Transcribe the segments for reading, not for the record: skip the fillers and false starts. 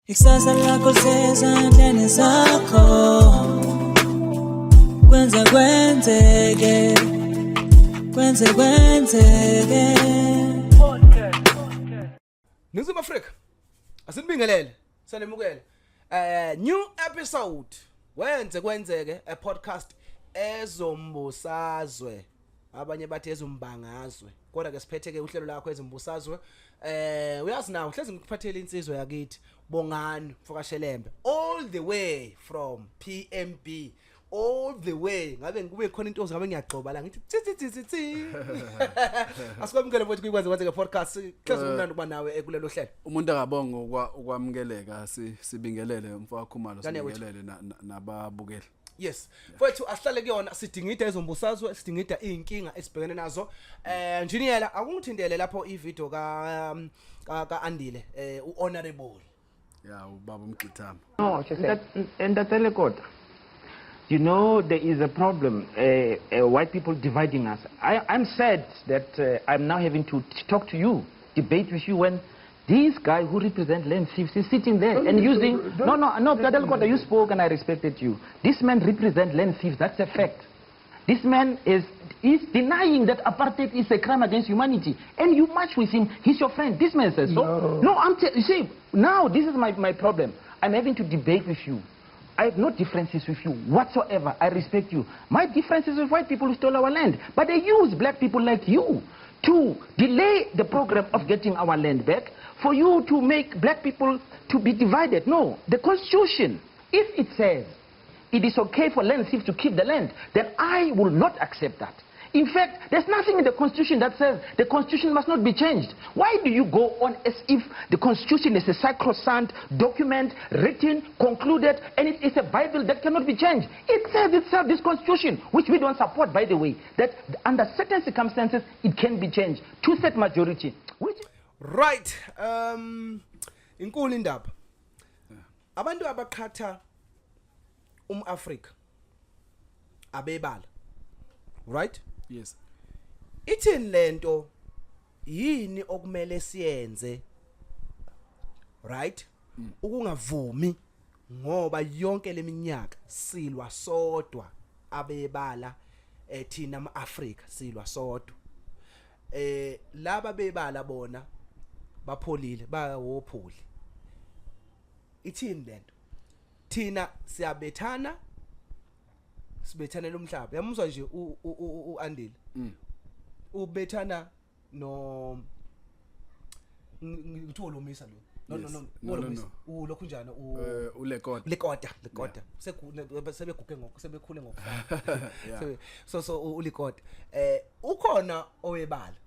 Ikusasa lakho lisezandleni zakho. Kwenze kwenzeke, kwenze kwenzeke. Ningizimu Afrika, asinibingelele, sanemukele. New episode. Wenze kwenzeke, a podcast ezombusazwe. Abanye bathi ezombangazwe. Kodwa ke siphethe ke uhlelo lakho ezombusazwe. Uyazi nawo hlezi ngikuphathele insizwa yakithi Bongani Mfokashelembe all the way from PMB, all the way. Ngabe ngikube khona into, ngabe ngiyagxoba la ngithi tsi tsi tsi tsi. Asikwamukele mfowethu kuyikwenze kwenzeke podcast. Hlezi kumnandi ukuba nawe kulelo hlelo. Umuntu akabonga ukwamukeleka. Sibingelele umfowethu Khumalo. Ngane yakwethu. Sibingelele nababukeli. Yes mfowethu, asihlale kuyona, sidingida ezombusazwe, sidingida izinkinga esibhekene nazo. Njiniyela, akungithintele lapho ivideo ka Andile, uhonorable. Ya, ubaba uMgxithama. No, Ntate Lekota, you know there is a problem, white people dividing us. I'm sad that I'm now having to talk to you, debate with you, when this guy who represents land thieves is sitting there and using. No, Ntate Lekota, you spoke and I respected you. This man represents land thieves, that's a fact. This man is denying that apartheid is a crime against humanity. And you march with him, he's your friend. This man says so. No, you see, now this is my problem. I'm having to debate with you. I have no differences with you whatsoever. I respect you. My difference is with white people who stole our land. But they use black people like you to delay the program of getting our land back, for you to make black people to be divided. No, the Constitution, if it says it is okay for land thieves to keep the land, then I will not accept that. In fact, there's nothing in the Constitution that says the Constitution must not be changed. Why do you go on as if the Constitution is a sacrosanct document, written, concluded, and it is a Bible that cannot be changed? It says itself, this Constitution, which we don't support, by the way, that under certain circumstances, it can be changed. Two-third majority. Which Right, inkulu indaba. Abantu abaqhatha umAfrika abebala. Right? Yes. Ithini lento? Yini okumele siyenze? Right? Ukungavumi ngoba yonke leminyaka silwa sodwa abebala, thina ama-Afrika silwa sodwa. Laba bebala bona bapholile, bawopholi. Ithini lento? Thina siyabethana, sibethanela umhlaba. Yamuzwa nje uAndile ubethana no ngithiwa lomisa lo, no? Yes. No, no. No, no, Ulomisa. No. Ulokhu njani u Ulekota. Lekota, sebeguge ngoku, sebekhule ngokufana. So uLekota ukhona owebala,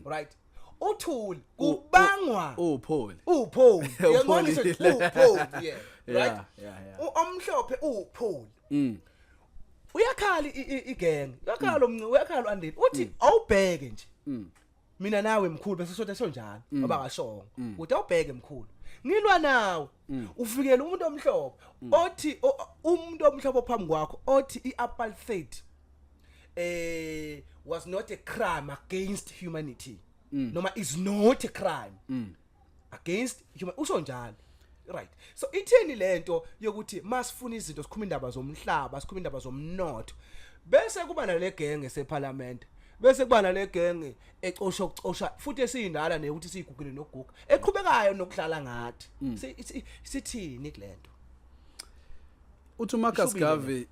right? Uthuli kubangwa Upholi. upholi. Uyabona Upholile. ngisho upholi, yeah, right? Yeah. Omhlophe upholi. Uyakhala igenge, uyakhala uyakhala uAndile, uthi awubheke nje mina nawe mkhulu bese sodwa sonjalo, ngoba akashongo uthi awubheke mkhulu, ngilwa nawe ufikele umuntu omhlophe othi umuntu omhlophe phambi kwakho othi iapartheid was not a crime against humanity, noma is not a crime against human, usho njalo, right? So itheni lento yokuthi masifuna izinto, sikhuluma indaba zomhlaba, sikhuluma indaba zomnotho, bese kuba nale genge separliament, bese kuba nale genge ecosha ukucosha futhi esiyindala nekuthi siyigugile nokuguga eqhubekayo nokudlala ngathi? Sithini kulento? Uthi Marcus Ishubile. Garvey,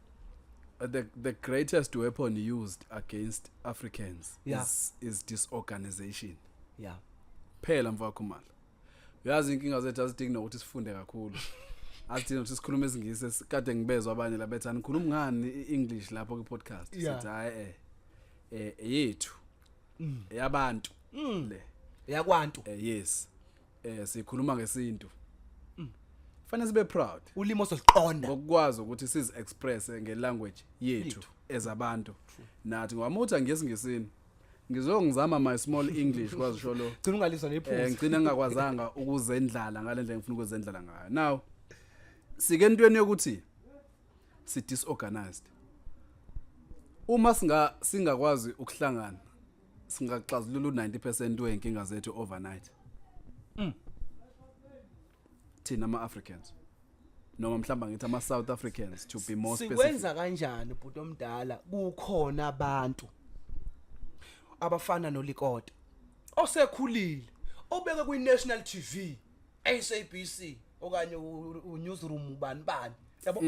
the greatest weapon used against Africans is disorganization. Phela mfakakhumalo, uyazi inkinga zethu azidingi nokuthi sifunde kakhulu, azidingi nokuthi sikhulume isiNgisi. Kade ngibezwa abanye la bethi anikhulumi ngani i-English lapho kwi-podcast. Sithi hayi, yethu yabantu le. Yakwantu. Yes, sikhuluma ngesintu, fanele sibe proud Ulimo sosiqonda. ngokukwazi ukuthi sizi express ngelanguage yethu Yethu. ezabantu nathi, ngoba muthi angesingisi ngizongizama my small English kwazi sho lo. Gcina ungalizwa nephuzu. Ngicina ngingakwazanga ukuzendlala ngalendlela ngifuna ukuzendlala ngayo. Now sike entweni yokuthi si disorganized. Uma singakwazi ukuhlangana, singaxazulula u90% wenkinga zethu overnight. Thina ama Africans, noma mhlamba ngithi ama South Africans to be more specific. Sikwenza kanjani, bhuti omdala, kukhona abantu abafana noLikota osekhulile obeke kwi National TV, SABC okanye u newsroom, bani bani, yabo,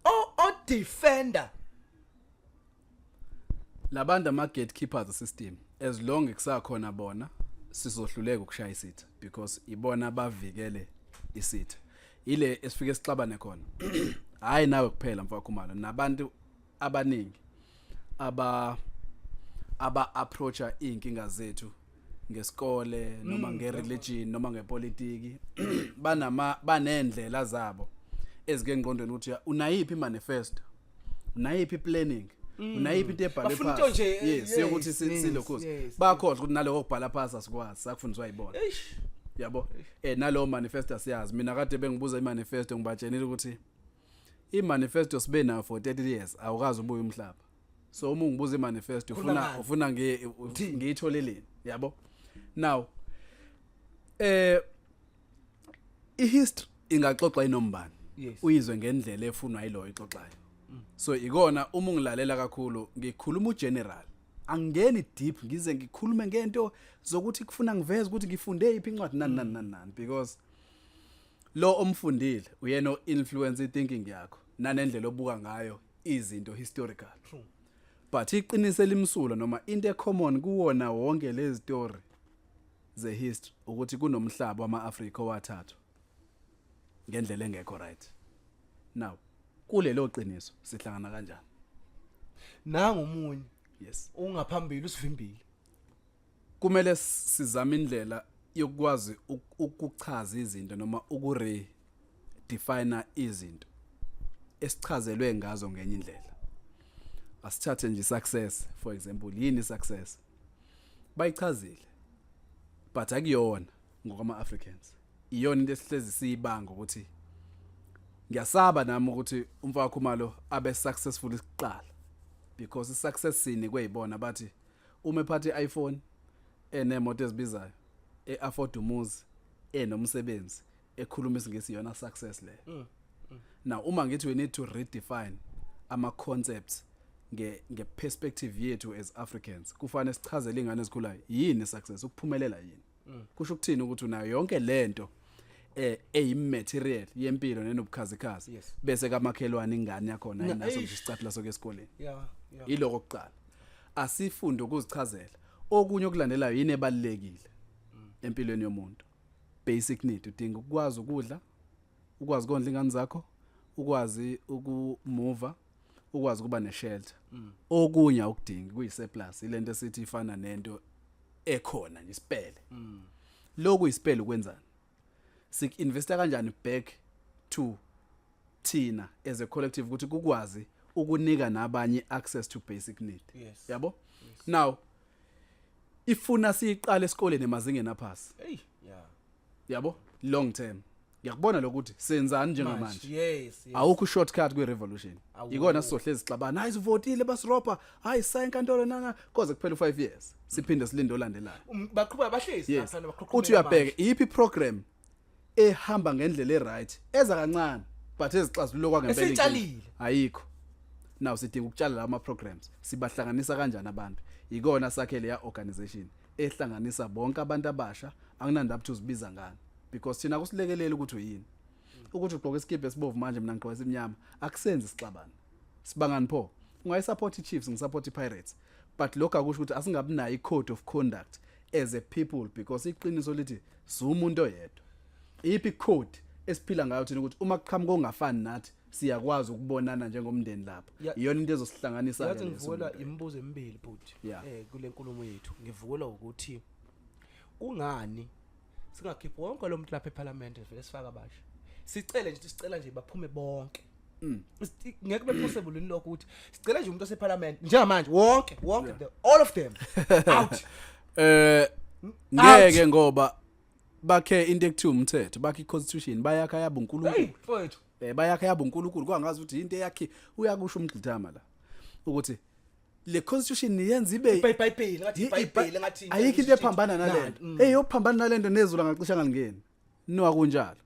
o defender? Labantu ama gatekeepers system. As long kusakhona bona, sizohluleka ukushaya isitha because ibona bavikele isitha. Ile esifike sixabane khona, hayi nawe kuphela, mfowethu, nabantu abaningi aba approacha inkinga zethu ngesikole noma ngereligion noma ngepolitiki, banama banendlela zabo ezike engqondweni ukuthi unayiphi manifesto, unayiphi planning, unayiphi into ebhalwe Bafuna into phansi. nje, Yes, yokuthi silokhuza bakhohlwa ukuthi naloko kubhala phansi asikwazi, sakufundiswa yibona. Yabo, nalowo manifesto asiyazi. Mina kade bengibuza imanifesto, ngibatshenile ukuthi imanifesto sibe nayo for 30 years, awukazi ubuye umhlaba. So uma ungibuza imanifesto, Khuluma ufuna ngani? ufuna ngiyitholeleni, yabo? Now ihistory ingaxoxa inombani, uyizwe ngendlela efunwa yiloyo ixoxayo. So ikona uma ungilalela kakhulu ngikhuluma ugeneral, angingeni deep ngize ngikhulume ngento zokuthi kufuna ngiveze ukuthi ngifunde iphi incwadi, nani nani nani nani, because lo omfundile uyena o-influence thinking yakho nanendlela obuka ngayo izinto historical. But iqiniso elimsulwa noma into ecommon kuwona wonke lezi story ze history ukuthi kunomhlaba wama-Afrika owathathwa ngendlela engekho right. Now kulelo qiniso sihlangana kanjani? Nangu omunye ungaphambili usivimbile. Kumele sizame indlela yokwazi ukuchaza izinto noma ukure define izinto esichazelwe ngazo ngenye indlela. Asithathe nje success, for example. Yini success? Bayichazile, but akuyona ngokwama Africans. Iyona into esihlezi siyibanga ukuthi ngiyasaba nami ukuthi umfaka Khumalo abe successful isiqala, because isuccess sinikwe yibona. Bathi uma ephathe iPhone, enemoto ezibizayo, eafford umuzi, enomsebenzi, ekhuluma isingisi, iyona success leyo. Now uma ngithi we need to redefine ama concepts nge perspective yethu as Africans, kufanele sichazele ingane ezikhulayo yini success, ukuphumelela yini, kusho ukuthini ukuthi unayo yonke lento eyimaterial yempilo nenobukhazikhazi, bese kamakhelwane ingane yakho ayinaso nje isicathulo sokuya esikoleni. Iloko kuqala, asifunde ukuzichazela. Okunye okulandelayo, yini ebalekile empilweni yomuntu? Basic need: udinga ukwazi ukudla, ukwazi ukondla ingane zakho, ukwazi ukumuva, ukwazi ukuba neshelter. Okunye awukudingi, kuyisurplus, ilento esithi ifana nento ekhona nje, isipele. Lokhu isipele ukwenzani? Sik-investa kanjani back to thina as a collective ukuthi kukwazi ukunika nabanye access to basic need? Yabo, now ifuna siyiqale esikoleni emazingeni aphasi. Hey, yeah. Yabo, long term ngiyakubona lokuthi senzani njengamanje. Yes. Awukho shortcut kwi revolution. Awukho. Ikona sizohlezi sixabana, hayi sivotile, basirobha, hayi saya enkantolo nana, koze kuphela u5 years, siphinde silinde olandelayo. Baqhubeka bahlezi laphana baqhuqhumela. Uthi uyabheka, iyiphi program ehamba ngendlela eright, eza kancane but ezixazululo kwangempela inkinga? Esiyitshalile. Ayikho. Now sidinga ukutshala lawa programs. Sibahlanganisa kanjani abantu? Ikona sakhe leya organization ehlanganisa bonke abantu abasha, akunandaba ukuthi uzibiza ngani, because thina kusilekelela ukuthi uyini, ukuthi ugqoke isikibha esibovu manje, mina ngigqoke esimnyama, akusenzi sixabana. Sibangani pho? Ungayisupport iChiefs, ngisupport iPirates, but lokho akusho ukuthi asingabi nayo i-code of conduct as a people, because iqiniso lithi siwumuntu oyedwa. Iphi code esiphila ngayo thina ukuthi uma kuqhamuka ongafani nathi siyakwazi ukubonana njengomndeni lapha? Iyona into ezosihlanganisa ke Yathi leyo ngivukelwa siwumuntu. imibuzo emibili, bhuti, kule nkulumo yethu. Ngivukelwa ukuthi kungani singakhiphi wonke lo muntu lapha eParliament, vele sifaka abasha, sicele nje, sicela nje baphume bonke. Ngeke kube possible yini lokho ukuthi sicele nje umuntu oseParliament njengamanje wonke wonke, all of them out? Ngeke, ngoba bakhe into ekuthiwa umthetho, bakhe i-constitution, bayakha yaba Hey, uNkulunkulu. mfowethu. Bayakha yaba uNkulunkulu, kwangazi ukuthi into eyakhe. Uyakusho umgxithama la ukuthi le constitution yenza ibe iBhayibheli ngathi, iBhayibheli ngathi. Ayikho into ephambana nalento. Hey, yophambana nalento nezulu angacisha ngalingeni. Niwa kunjalo.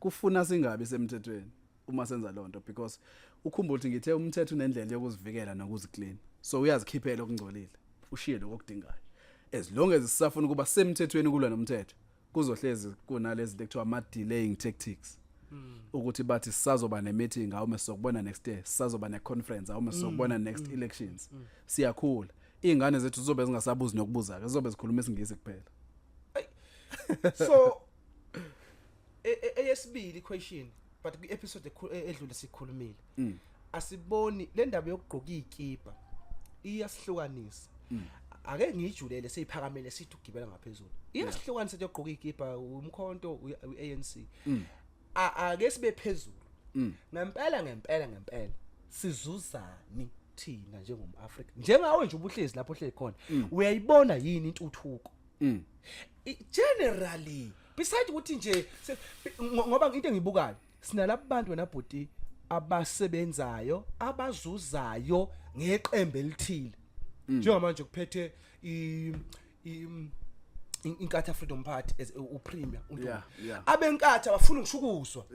Kufuna singabi semthethweni uma senza lonto, because ukhumbule ukuthi ngithe umthetho unendlela yokuzivikela nokuziclean, so uyazikhiphela okungcolile, ushiye lokho okudingayo. As long as sisafuna ukuba semthethweni kulwa nomthetho, kuzohlezi kunalezi zinto ekuthiwa ama delaying tactics, ukuthi bathi sisazoba ne meeting, awume sizokubona next year, sisazoba ne conference, awume sizokubona next elections. Siyakhula, izingane zethu zizobe zingasabuzi nokubuza ke, zizobe zikhuluma isiNgisi kuphela. So eyesibili question, but kwi episode edlule sikhulumile, asiboni le ndaba yokugqoka izikipa iyasihlukanisa. Ake ngijulele, seyiphakamele, sithi ugibela ngaphezulu, iyasihlukanisa yokugqoka izikipa, umkhonto, uANC. Ake sibe phezulu ngempela, ngempela, ngempela, sizuzani thina njengomAfrika? Njengawe nje ubuhlezi lapho ohlezi khona, uyayibona yini intuthuko generally, beside ukuthi nje ngoba into engiyibukayo, sinalabo bantu, wena bhuti, abasebenzayo, abazuzayo ngeqembu elithile, njengamanje kuphethe iNkatha Freedom Party as uPremier uNtuli. Abenkatha bafuna ngisho ukuzwa,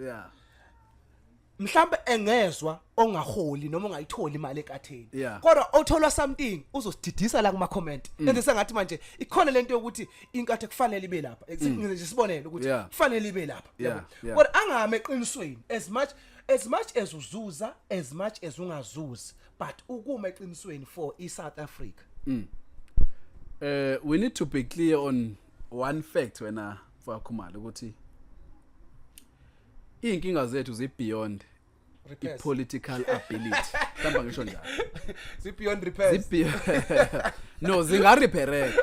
mhlambe engezwa ongaholi noma ongayitholi imali enkatheni, kodwa othola something uzosididisa la kuma comment, enze sengathi manje ikhona lento yokuthi inkatha kufanele ibe lapha. Ngize nje sibonele ukuthi kufanele ibe lapha, yabo. Kodwa angame eqinisweni, as much as uzuza, as much as ungazuzi, but ukuma eqinisweni for iSouth Africa. We need to be clear on one fact, wena Mfakhumalo, ukuthi inkinga zethu zi beyond repairs. I-political ability, mhlawumbe ngisho njalo. Zi beyond repairs. No, zingarepaireka,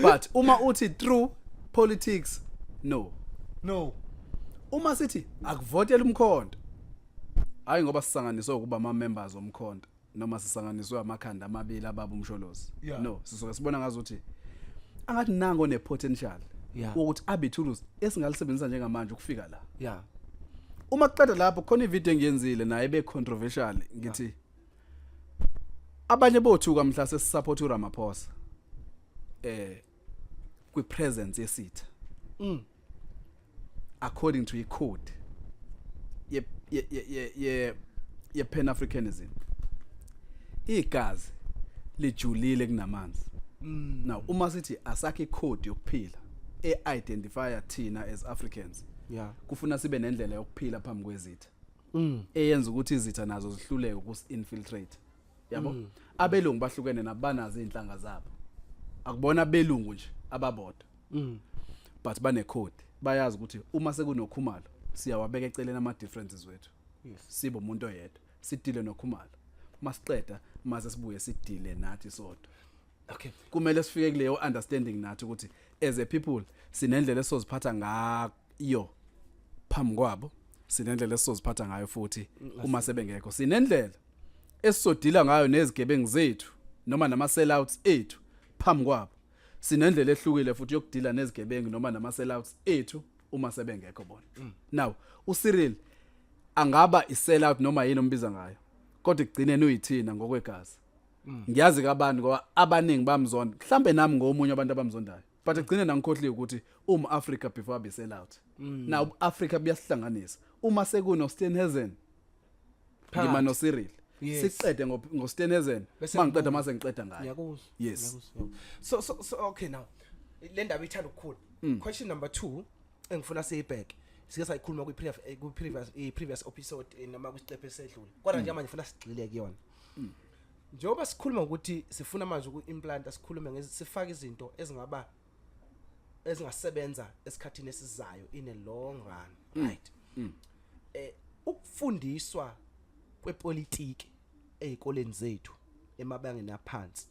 but uma uthi through politics, no. No. Uma sithi akuvotele umkhonto, hayi ngoba sisanganiswe ukuba ama members omkhonto noma sisanganiswe amakhanda amabili ababa uMsholozi. No, sisoke sibona ngazuthi angathi nango ne potential ukuthi abe tools esingalisebenzisa njengamanje ukufika la. Uma kuqeda lapho, khona ivideo engiyenzile naye be controversial, ngithi abanye bothuka mhla sesisupport uRamaphosa kwi presence yesitha, according to i-code ye Pan Africanism, igazi lijulile kunamanzi. Now uma sithi asakhe icode yokuphila e-identifya thina as Africans, kufuna sibe nendlela yokuphila phambi kwezitha eyenza ukuthi izitha nazo zihluleke ukusi-infiltrate, yabo. Abelungu bahlukene nabanazo izinhlanga zabo, akubona abelungu nje ababodwa, but bane code, bayazi ukuthi uma sekunoKhumalo siyawabeka eceleni ama differences wethu, sibe umuntu oyedwa, sidile noKhumalo, masiqeda mase sibuye sidile nathi sodwa. Kumele sifike kuleyo understanding nathi ukuthi as a people sinendlela esizoziphatha ngayo phambi kwabo, sinendlela esizoziphatha ngayo futhi uma sebengekho, sinendlela esizodila ngayo nezigebengu zethu noma nama sellouts ethu phambi kwabo, sinendlela ehlukile futhi yokudila nezigebengu noma nama sellouts ethu uma sebengekho bona. Now uCyril angaba i-sellout noma yini ombiza ngayo, kodwa ekugcineni uyithina ngokwegazi. Ngiyazi kabantu ngoba abaningi bamzonda, mhlambe nami ngomunye abantu abamzondayo, but ekugcineni angikhohliwe ukuthi uma Africa before abe sellout. Now Africa buyasihlanganisa. Uma sekuno Steenhuisen, ngima no Cyril. Siqede ngo Steenhuisen. Bese mangiqeda ngibuya. Mase ngiqeda ngayo. Ngiyakuzwa. Yes. Ngiyakuzwa. So okay, now le ndaba ithanda ukukhula. Question number 2 engifuna siyibheke, sike sayikhuluma kwi previous episode, noma kwisiqephu esedlule, kodwa nje manje ngifuna sigxile kuyona. Njengoba sikhuluma ukuthi sifuna manje uku-implanta, sikhulume sifake izinto ezingaba ezingasebenza esikhathini esizayo, in a long run, right? Ukufundiswa kwepolitiki ezikoleni zethu emabangeni aphansi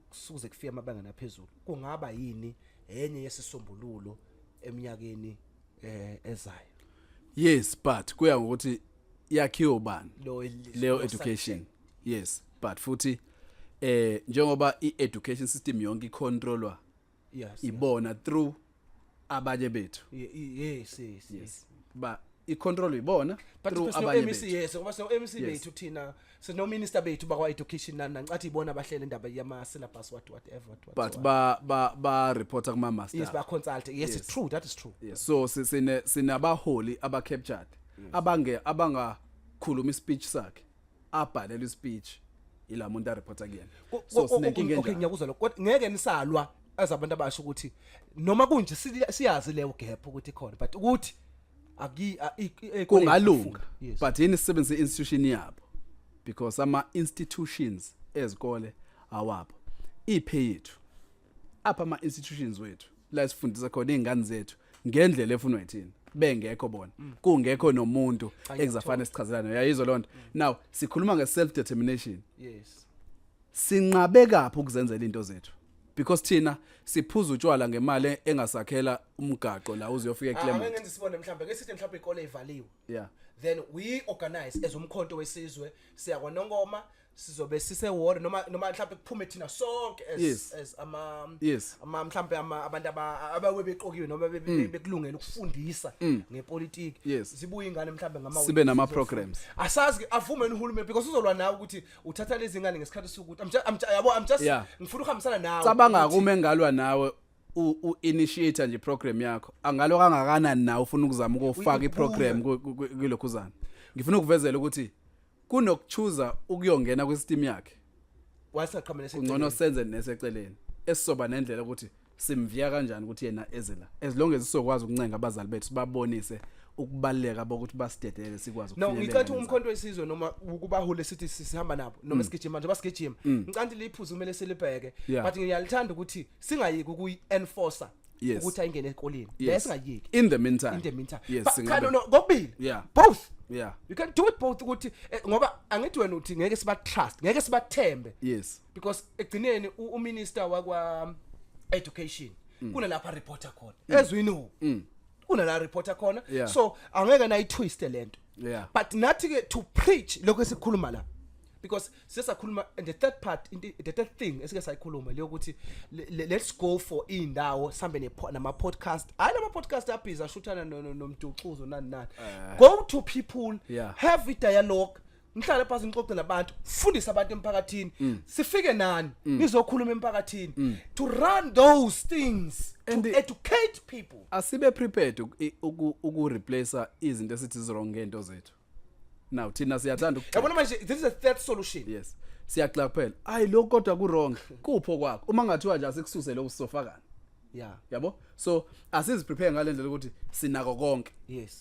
kusuze kufika amabangeni aphezulu kungaba yini enye yesisombululo eminyakeni ezayo? Yes, but kuya ngokuthi yakhiwe ubani lo leyo lo education. Subject. Yes, but futhi njengoba i-education system yonke icontrolwa ibona through abanye bethu. Yes. Yes, ba I-control ibona But through sino abanye MEC bethu. Yes, ngoba sino MEC bethu thina, sino minister bethu bakwa education nani nani, cathi ibona abahlele indaba yama syllabus, what whatever what, But what. ba reporta kuma master. Yes, ba consult. Yes, it's true, that is true. Yes. So sine sinabaholi aba captured abange abangakhuluma ispeech sakhe, abhalela ispeech ila muntu areporta kuyena. So sinenkinga Okay, enjalo. ngiyakuzwa lokho, kodwa ngeke nisalwa as abantu abasho ukuthi noma kunje siyazi leyo gap ukuthi ikhona, but ukuthi aki Kungalunga. Yes. But yini sisebenzise institution yabo, because ama institutions ezikole awabo iphe yethu apha, ama institutions wethu la sifundisa khona izingane zethu ngendlela efunwa yithina, bengekho bona, kungekho nomuntu Cha, ekuzafanele sichazelane, uyayizwa lonto. Now sikhuluma nge self determination. Sinqabe kaphi ukuzenzela into zethu? Because thina siphuza utshwala ngemali engasakhela umgaqo la uzuyofika Ake eClermont. ngenze isibone, mhlambe ke sithi mhlambe ikole ivaliwe, then we organize as Umkhonto weSizwe, siya kwaNongoma, sizobe sise ward, noma mhlambe kuphume thina sonke as as ama ama mhlambe ama abantu abawe beqokiwe noma bekulungela ukufundisa ngepolitiki. Zibuye ingane mhlambe ngama Sibe nama programs. Asazi ke avume uhulumeni, because uzolwa nawe ukuthi uthatha lezi ngane ngesikhathi sokuthi I'm just, yabo, I'm just ngifuna ukuhambisana nawe Cabanga ukuthi kuma engalwa nawe u-initiator nje program yakho, angalwa kangakanani nawe ufuna ukuzama ukufaka iprogram kulokhuzana. Ngifuna ukuvezela ukuthi kunokuchuza ukuyongena kwisystem yakhe, Wasaqhamela. Kungcono senze neseceleni esisoba nendlela ukuthi simviya kanjani ukuthi yena eze la, as long as sizokwazi ukuncenga abazali bethu, sibabonise ukubaluleka bokuthi basidedele sikwazi No, ukufinyelela ngicathi ngenzalo. Umkhonto weSizwe noma ukubahole sithi sihamba nabo noma sigijima nje, basigijima, ngicanti liphuzu kumele silibheke. But ngiyalithanda ukuthi singayiki ukuyi-enforcer ukuthi ayingene esikoleni. Singayiki. In the meantime. In the meantime. Yes, But cha, no, kokubili. Both. You can do it both, ukuthi ngoba angithi wena uthi ngeke siba trust, ngeke sibathembe. Because egcineni uminister wakwa education kunalapha reporter khona, as we know, kunala reporter khona. So angeke nayitwiste lento. But nathi ke to preach lokho esikhuluma la, because sisakhuluma, and the third part, the third thing esike sayikhuluma leyo ukuthi let's go for indawo sambe nama podcast, hayi lama podcast abhiza ashuthana nomducuzo nani nani. Go to people, have a dialogue, ngihlale phansi ngixoxe nabantu, fundise abantu emphakathini, sifike nani nizokhuluma emphakathini, to run those things to And educate people. Asibe prepared uku replace izinto esithi wrong ngento zethu. Now thina siyathanda ukugxeka. Yabona manje, this is the third solution. Yes, siyagxeka kuphela, ayi lokho kodwa ku wrong kupho kwakho, uma ngathiwa nje asikususe lokho sisofakana. Yabo, so asizi prepare ngalendlela ukuthi sinako konke.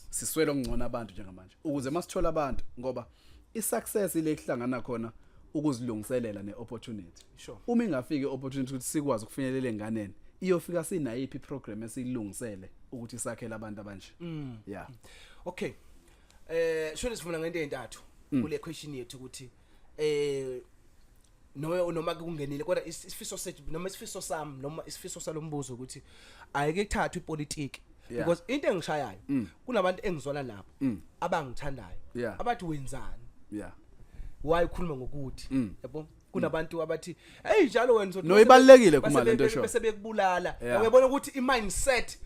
Siswele okungcono abantu njengamanje, ukuze masithola abantu, ngoba i-success ile kuhlangana khona ukuzilungiselela ne-opportunity. Uma ingafiki i-opportunity ukuthi sikwazi ukufinyelela enganeni, iyofika sinayiphi iprogram esiyilungisele ukuthi sakhele abantu abanje? Yeah. Okay, shone sifuna ngento ezintathu kule question yethu, ukuthi noma kungenile, kodwa isifiso sethu noma isifiso sami noma isifiso salombuzo ukuthi ayike kuthathwe ipolitiki. Because into engishayayo, kunabantu engizwana nabo abangithandayo abathi, "Wenzani? Why ukhuluma ngokuthi?" Yabo, kunabantu abathi, "Hey, njalo wena uzothi No, ibalulekile, Khumalo, lento eshoyo. bese bekubulala." Uyabona ukuthi i-mindset,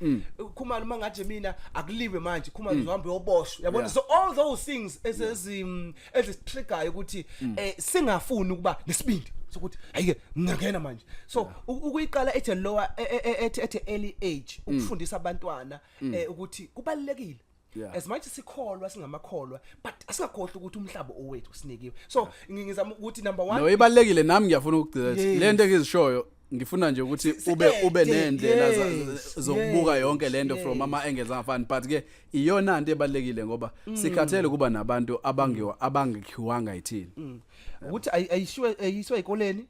Khumalo, mangaje mina akuliwe manje, Khumalo uzohamba uyoboshwa, uyabona. So all those things ezitrigger ukuthi singafuni ukuba nesibindi sokuthi ayike ngingangena manje. So ukuyiqala at a lower at a early age, ukufundisa abantwana ukuthi kubalekile. As much sikholwa, singamakholwa, but asingakhohlwa ukuthi umhlaba owethu, sinikiwe. So ngizama ukuthi number 1 No, ibalulekile, nami ngiyafuna ukugcina le nto engizishoyo, ngifuna nje ukuthi ube nendlela zokubuka yonke lento from ama angles angafani, but ke iyona nto ebalulekile ngoba sikhathele kuba nabantu abangiwa abangekhiwanga yithini. Ukuthi ayishiwe, ayiswe ezikoleni,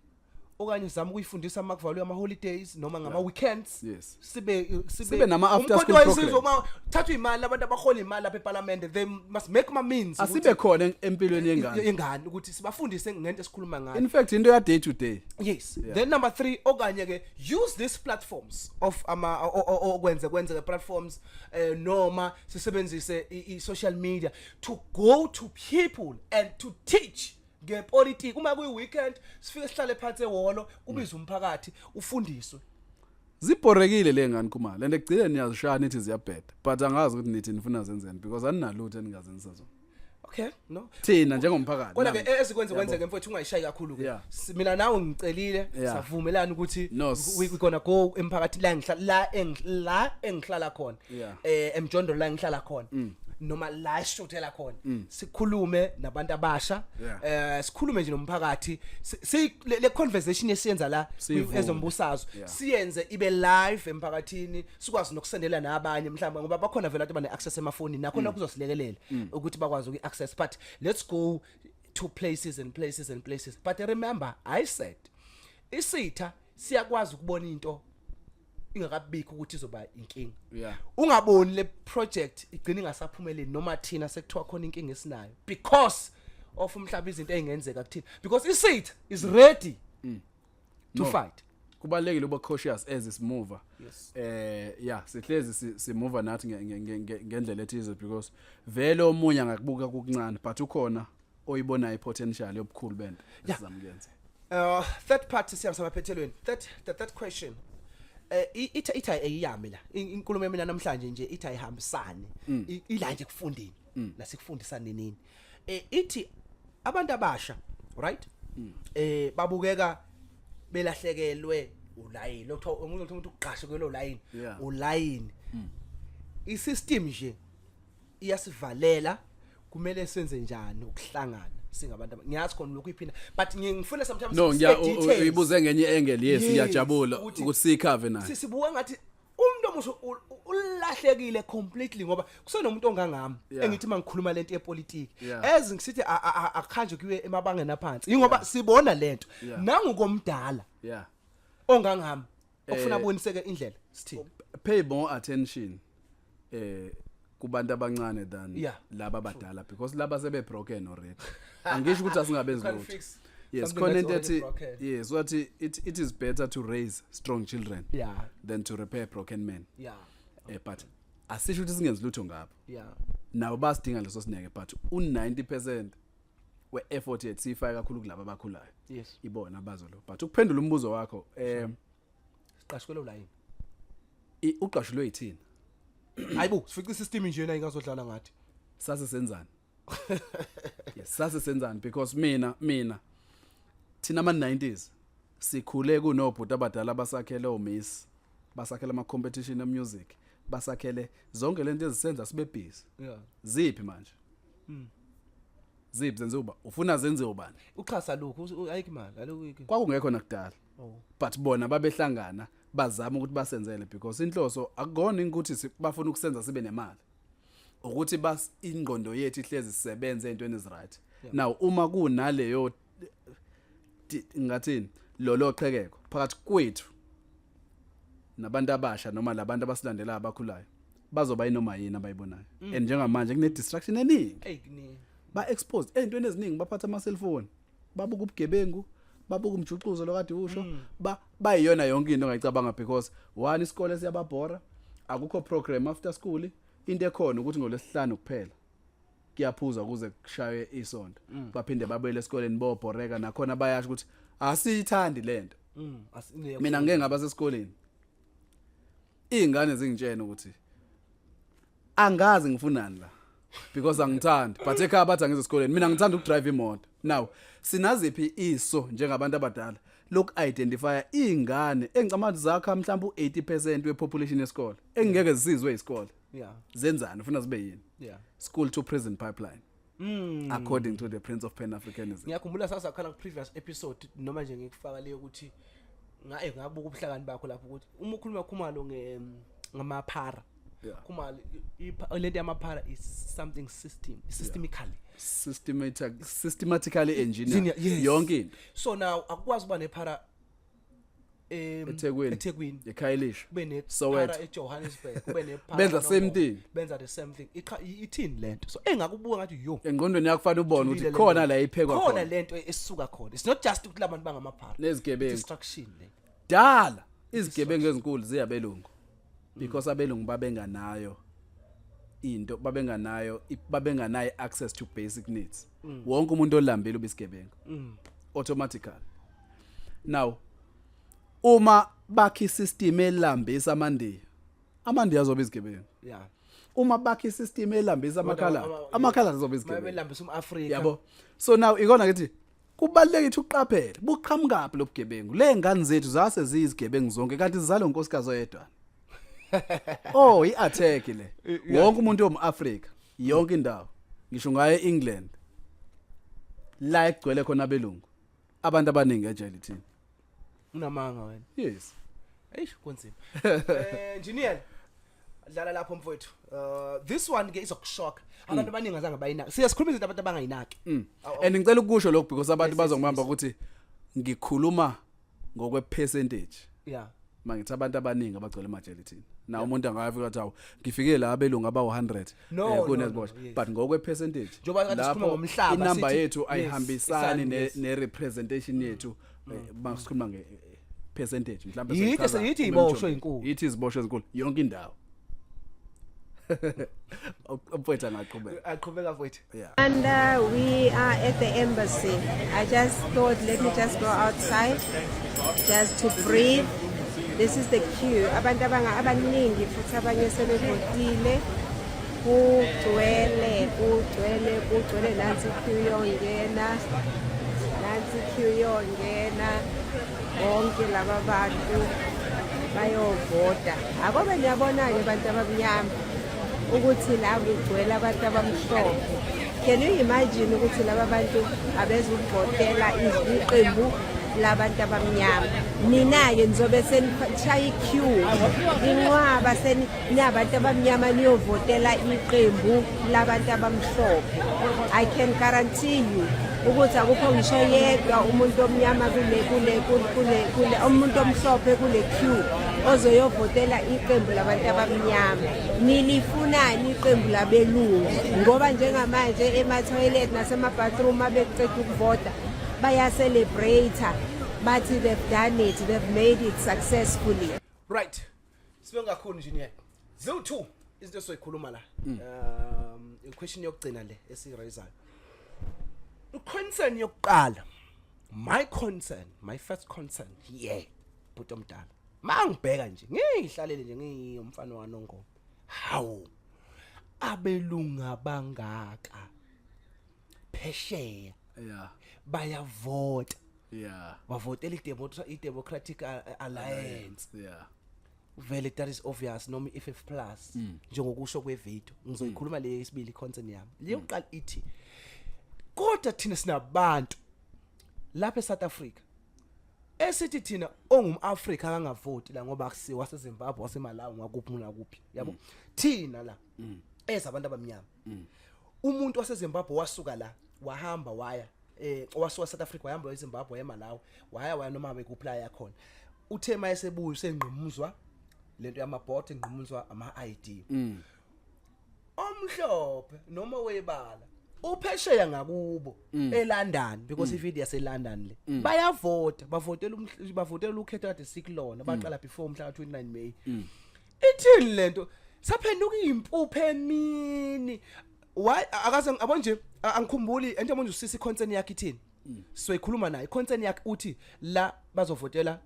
okanye sizama ukuyifundisa uma kuvalwe ama holidays noma ngama weekends. Sibe Sibe nama after Umkhonto school weSizwe programs. uma thathwa imali, abantu abahola imali lapha eParliament, they must make my means Asibe khona empilweni yengane. Yengane, ukuthi sibafundise ngento esikhuluma ngayo. In fact, into ya day to day. Yes. Then number 3, okanye ke use these platforms of ama okwenze kwenzeke platforms, noma sisebenzise i social media to go to people and to teach ngepolitiki. Uma kuyi weekend, sifike sihlale phansi ehholo, kubizwe umphakathi, ufundiswe. Zibhorekile le ngane Khumalo, and ekugcineni niyazishaya nithi ziyabheda, but angazi ukuthi nithi nifuna zenzeni because aninalutho eningazenzisa zona. Okay, no. Thina njengomphakathi. Kodwa ke nami. ezikwenze kwenzeke, mfowethu, ungayishayi kakhulu ke. Mina nawe ngicelile, savumelana ukuthi No, we gonna go emphakathi la ngihlala, la engihlala khona, emjondolo la ngihlala khona noma la esishuthela khona, sikhulume nabantu abasha, sikhulume nje nomphakathi. Le conversation esiyenza la Siyivule. ezombusazwe, siyenze ibe live emphakathini, sikwazi nokusendela nabanye mhlawumbe, ngoba bakhona vele abantu abane access emafonini, nakhona kuzosilekelela ukuthi bakwazi uku-access. But let's go to places and places and places. But remember, I said isitha siyakwazi ukubona into ingakabikho ukuthi izoba inkinga. Ungaboni le project igcina ingasaphumeleli, noma thina sekuthiwa khona inkinga esinayo because of umhlaba, izinto ezingenzeka kuthina, because isitha is ready to No. fight. Kubalekile ukuba cautious as simuva. Yeah, sihlezi simuva nathi ngendlela ethize, because vele omunye angakubuka kukuncane, but ukhona oyibonayo i-potential yobukhulu bento esizama ukuyenza. Third part, siyam samaphethelweni. Third the third question. Ithi ayiyami la. Inkulumo yami namhlanje nje ithi ayihambisane. Ila nje kufundeni. Nasikufundisane nini. Ithi abantu abasha, right? Babukeka belahlekelwe ulayini. Lokho umuntu uqashe kwelo line. Ulayini. I-system nje iyasivalela. Kumele senze njani ukuhlangana singabantu ngiyazi khona lokhu iphinda, but ngifuna sometimes No, sibe details. uyibuze ngenye angle, yes. Yes, Ngiyajabula ukuthi siyikhave nayo. Sibuka ngathi umuntu omusha ulahlekile completely, ngoba kusenomuntu ongangami engithi mangikhuluma lento yepolitiki, as ngisithi akuhanjwe kuye emabangeni aphansi, ingoba sibona lento nangukomdala ongangami ofuna aboniseke indlela, sithini? Pay more attention kubantu abancane than laba abadala, because laba sebe broken already. Angisho ukuthi asingabenzi Can't lutho. fix Yes, something khona that's into already ethi broken. Yes, wathi it is better to raise strong children than to repair broken men. But asisho ukuthi singenzi lutho ngapho. Nabo basidinga leso sineke, but u90% we-effort yethu siyifaka kakhulu kulabo abakhulayo. Ibona abazo lo. But ukuphendula umbuzo wakho, Siqashwe line. Uqashulwe yithina. Hayibo, sifica i-system nje na ingazodlala ngathi. Sase senzani? Yes, sase senzani? Because mina thina ama 90s sikhule kunobhuti abadala abasakhele omiss, basakhele ama competition e music, basakhele zonke lento ezisenza sibe busy. Ziphi manje? Ziphi? Zenziwe uba ufuna zenziwe ubani? Uxhasa lokhu, ayikho imali alokhu. Kwakungekho nakudala. Oh. But bona babehlangana bazama ukuthi basenzele, because inhloso akukona ukuthi bafuna ukusenza sibe nemali, ukuthi bas ingqondo yethu ihlezi sisebenze ezintweni eziright. Now uma kunaleyo ngathini, lolo qhekeko phakathi kwethu nabantu abasha noma labantu abasilandelayo abakhulayo, bazoba inoma yini abayibonayo. And njengamanje kune distraction eningi. Hey, kuningi. Ba exposed ezintweni eziningi, baphatha ama cellphone, babuka ubugebengu, babuka umjuxuzo lokade usho, ba bayiyona yonke into ongayicabanga, because one, isikole siyababhora, akukho program after school. Into ekhona ukuthi ngolesihlanu kuphela kuyaphuzwa kuze kushaywe isonto, baphinde babuyele esikoleni bobhoreka nakhona, bayasho ukuthi asiyithandi lento. Mina ngeke ngaba sesikoleni, izingane zingitshena ukuthi angazi ngifunani la because angithandi, but ekhaya bathi angize esikoleni, mina ngithanda ukudrive imoto. Now sinaziphi iso njengabantu abadala loku identify izingane engicabanga zakha mhlawumbe u80% wepopulation yesikole engeke zisizwe isikole? Zenzani? Ufuna zibe yini? School to prison pipeline, according to the Prince of Pan Africanism. Ngiyakhumbula sasakhala ku previous episode, noma nje ngikufaka leyo ukuthi ngabuka ubuhlakani bakho lapho, ukuthi uma ukhuluma Khumalo ngamaphara, Khumalo, lento yamaphara is something systemically Systematically engineered. Engineer, yes. Yonke into. So now akukwazi ukuba nephara eThekwini. eThekwini, eKhayelitsha, kube nephara Soweto. eJohannesburg, kube nephara Benza same Nongoma. thing. Benza the same thing. Ithini lento? So engakubuka ngathi yo, Engqondweni yakho kufanele ubone ukuthi Julile khona lento. la iphekwa Khona khona. lento esuka khona. It's not just ukuthi labantu bangamaphara. Nezigebengu. Destruction le. Dala izigebengu ezinkulu ziyabelungu, because abelungu babenganayo into, babenganayo access to basic needs. Wonke umuntu olambile ubisigebengu automatically. Now Uma bakha isystem elambisa amaNdiya, amaNdiya azobe izigebengu. Uma bakha isystem elambisa amakhala, amakhala azobe izigebengu. Belambisa umAfrika. Yabo. So now ikona ngithi kubalulekile ukuthi uqaphele buqhamukaphi lobugebengu. Le ngane zethu zase ziyizigebengu zonke kanti zizalwe unkosikazi oyedwa. Oh, i-attack le. Wonke umuntu omAfrika, yonke indawo. Ngisho ngaye eEngland. La egcwele khona abelungu. Abantu abaningi ejele thina. Unamanga wena. Yes. Eish, kunzima. Engineer, dlala lapho mfowethu. This one ke izokushock. Abantu abaningi azange bayinaki. Siya sikhuluma izinto abantu abangayinaki. And ngicela ukusho lokho because abantu bazongibamba ukuthi ngikhuluma ngokwe percentage. Mangithi abantu abaningi abagcwele emajele thina. Na umuntu angafika athi awu ngifike la abelungu abawu100 kuneziboshwa, but ngokwe percentage Njengoba kade sikhuluma ngomhlaba, inamba yethu ayihambisani ne representation yethu masikhuluma nge percentage mhlawumbe. Yithi iziboshwa ezinkulu. Yithi iziboshwa ezinkulu yonke indawo. Mfowethu angaqhubeka. Aqhubeka mfowethu. Yeah. And we are at the embassy. I just thought, let me just go outside just to breathe. This is the queue. Abantu abanga abaningi futhi abanye sebevotile. Kugcwele, kugcwele, kugcwele. Nansi queue yongena. Nansi queue yongena. Bonke laba bantu bayovota. Akobe niyabona-ke bantu abamnyama ukuthi la kugcwele abantu abamhlophe. Can you imagine ukuthi laba bantu abezukuvotela iqembu labantu abamnyama? Nina-ke nizobe senishaya i-queue inqwaba nabantu abamnyama niyovotela iqembu labantu abamhlophe. I can guarantee you ukuthi akukho ngisho yedwa umuntu omnyama kule umuntu omhlophe kule queue ozoyovotela iqembu labantu abamnyama. Nilifunani iqembu labelungu? Ngoba njengamanje ema-toilet nasema-bathroom abekuceda ukuvota baya-celebrate, bathi they've done it, they've made it successfully. Right, sibe kakhulu, engineer. Ziwu2 izinto esizoyikhuluma la. I-question yokugcina le esirayizayo, i-concern yokuqala, my concern, my first concern here, bhuti omdala, mangibheka nje ngihlalele nje ngiyumfana waNongoma, hawu, abelunga bangaka phesheya bayavota, bavotela i-Democratic Alliance. Vele that is obvious, noma i-FF plus njengokusho kwevideo. Ngizoyikhuluma le yesibili concern yami. Le yokuqala ithi kodwa thina sinabantu lapha eSouth Africa esithi thina ongumAfrika akangavoti la ngoba akusiwa waseZimbabwe, waseMalawi, ngakuphi nakuphi, yabo. Thina la ezabantu abamnyama, umuntu waseZimbabwe wasuka la wahamba waya wasuka South Africa wahamba waya eZimbabwe, waya eMalawi, waya noma bekuphi la yakhona, uthe mayesebuya usengqimuzwa lento yamabhodi, engqimuzwa ama ID. Omhlophe noma webala uphesheya ngakubo eLondon, because ivideo yaseLondon le, bayavota, bavotela bavotela ukhetho kade sikulona baqala before umhla ka29 May. Ithini lento? Saphenduka impuphe emini. Why akaze abo nje angikhumbuli ento manje. Usisi concern yakhe ithini? Soyikhuluma naye concern yakhe, uthi la bazovotela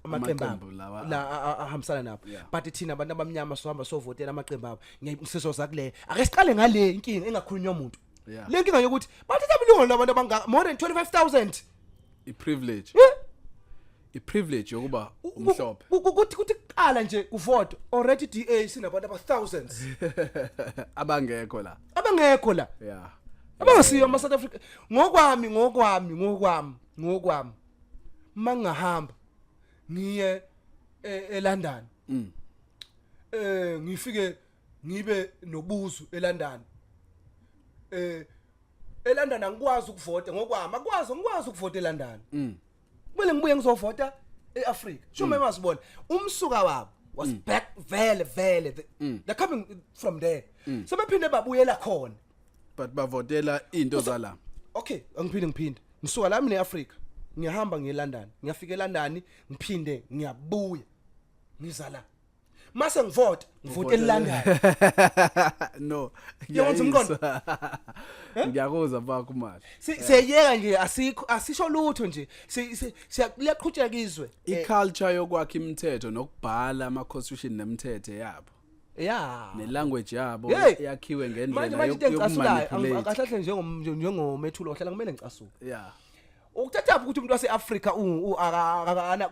amaqembu abo Amaqembu lawa. La ahambisana nabo, but thina abantu abamnyama sohamba sovotela amaqembu abo. Ngiyisisoza kule, ake siqale ngale inkinga engakhulunywa umuntu, le nkinga yokuthi bathatha amalungelo labantu abangaka more than 25,000. I-privilege. Eh? I-privilege yokuba umhlophe. Kuthi kuqala nje kuvote, already DA sinabantu aba thousands abangekho la. Abangekho la, abangasiyo ama South Africa. Ngokwami, mangahamba ngiye eLondon, ngifike ngibe nobuzu eLondon, eLondon angikwazi ukuvota. Ngokwami akwazi, ngikwazi ukuvota eLondon, kumele ngibuye ngizovota eAfrica. Sho masibona umsuka wabo was back vele vele, they're coming from there, sebephinde babuyela khona. But bavotela into zala. Okay, angiphinde, ngiphinde ngisuka la mina eAfrica, ngiyahamba ngiye eLondon, ngiyafika eLondon, ngiphinde ngiyabuya ngiza la. Mase ngivota, ngivote eLondon. No. Uyabona umqondo? Ngiyakuzwa bakho mali. Siyayeka nje, asikho, asisho lutho nje. Liyaqhutsheka izwe. I-culture yokwakha imithetho nokubhala ama constitution nemithetho yabo. Ne-language yabo yakhiwe ngendlela Manje into engicasulayo, yokumanipulate. kahle njengomethulo ohlala, kumele ngicasuke. Ukuthatha ukuthi umuntu wase-Afrika